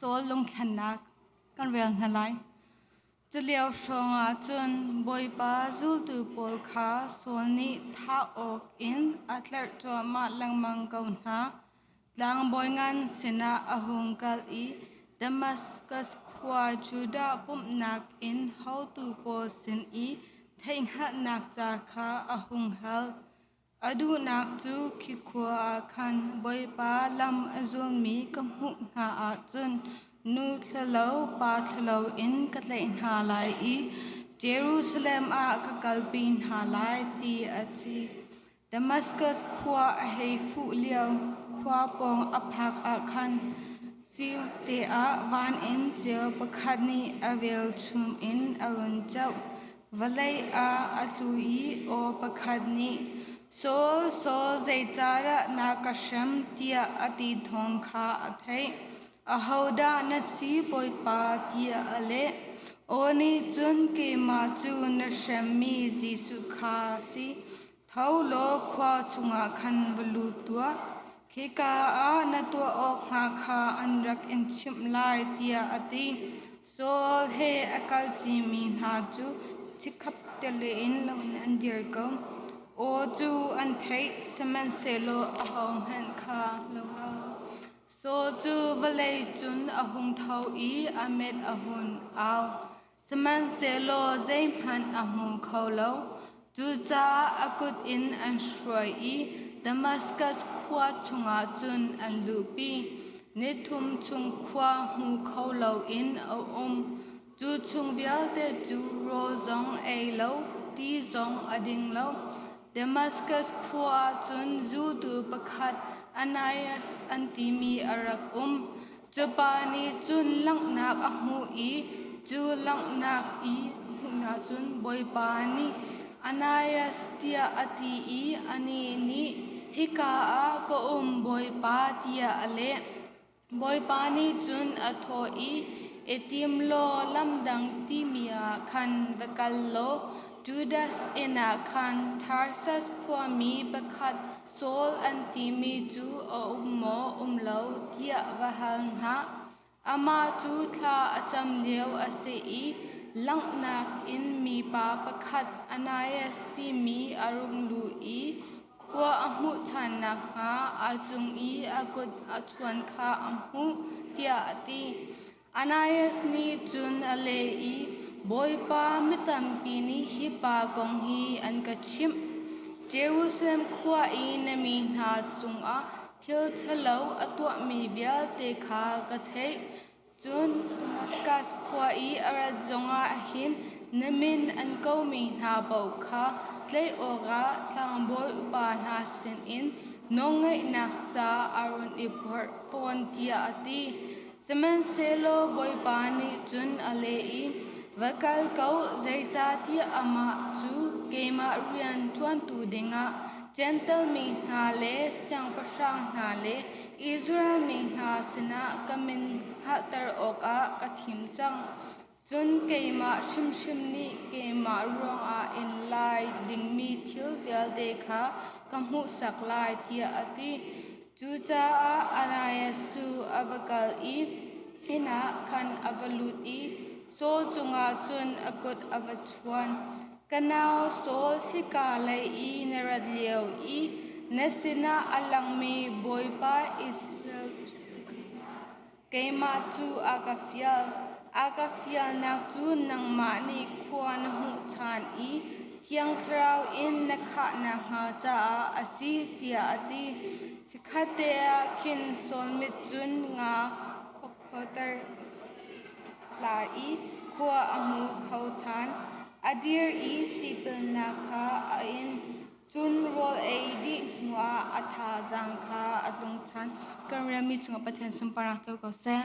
Saul lungthlennak kan rel hna lai. Culio hrawngah cun Bawipa zultu pawl kha Saul nih thah awk in a tlerh cuahmah lengmang ko hna. Tlangbawi ngan sinah a hung kal i Damaskas khua Judah pumhnak inn hotu pawl sin i theihhngalhnak ca kha a hung hal. A duhnak cu khi khua ah khan Bawipa lam a zulmi ka hmuh hna ahcun nu thlulo pa thlulo in ka tlaih hna lai i Jerusalem ah ka kalpi hna lai ti a si. Damaskas khua a hei fuh lio khua pawng a phak ah khan cite ah van in ceu pakhat nih a velchum in a run ceuh. Vawlei ah a tlu i aw pakhat nih, Saul, Saul, zeicahdah na ka hrem? tiah a ti thawng kha a theih. Ahodah na si, Bawipa? tiah a leh. Aw nih cun, Keimah cu na hremmi Jesuh kha si. Tho law khua chungah khan va lut tuah. Khika ah na tuah awk hnga kha an rak in chimh lai, tiah a ti. Saul he a kal ṭimi hna cu chikkhat tele in loin an dir ko. Aw cu an theih, sihmanhsehlaw ahohmanh kha lo lo. Saul cu vawlei cun a hung tho i a mit a hun au. Sihmanhsehlaw zeihmanh a hmu kho lo. Cucaah a kut in an hruai i Damaskas khua chungah cun an luhpi. Nithum chung khua hmu kho loin a um. Cu chung vialte cu rawl zong ei lo, ti zong a ding lo. Damaskas khua ah cun zultu pakhat Ananias an timi a rak um. Cu pa nih cun langhnak a hmuh i cu langhnak i hmuhnak cun Bawipa nih Ananias tiah a ti i anih nih, Hika ah ka um Bawipa, tiah a leh. Bawipa nih cun a thawh i, I tim law lamdang timi ah khan va kal law Judas inn ah khan Tarsas khuami pakhat Saul an timi cu a um maw um lo tiah va hal hna. Amah cu thla a cam lio a si i langhnak in mipa pakhat Ananias timi a rung luh i khua a hmuh ṭhan nakhnga a cung i a kut a chuan kha a hmuh, tiah a ti. Ananias nih cun a leh i, Bawipa, mi tampi nih hi pa kong hi an ka chimh. Jerusalem khua i na mi hna cungah thil ṭhalo a tuahmi vialte kha ka theih. Cun Damaskas khua i a rat zongah hin na min an komi hna paoh kha tlaih awkah tlangbawi upa hna sinin nawlngeihnak ca a run i porh fawn, tiah a ti. Sihmanhsehlaw Bawipa nih cun a leh i, Va kal ko, zeicahtiah amah cu keimah rian ṭuantu dingah Jentail mi hna le siangpahrang hna le Israel mi hna sinah ka min hngalhter awkah ka thim cang. Cun keimah hrimhrim nih keimah ruangah in lai dingmi thil vialte kha ka hmuhsak lai, tiah a ti. Cucaah Ananias cu a va kal i inn ah khan a va lut i Saul cungah cun a kut a va chuan. Ka nau Saul, hika lei i na rat lio i na sinah a langmi Bawipa Israel keimah cu a ka fial. A ka fialnak cu nangmah nih khua na hmuh ṭhan i Thiang Thlarau in na khah nakhnga caah a si, tiah a ti. Chikkhatte ah khin Saul mit cun nga phawter tla i khua a hmu kho ṭhan. A dir i tipilnak kha a in. Cun rawl ei dih hnuah a thazaang kha a tlung ṭhan. Kan rianmi chungah Pathian sunparnak co ko seh.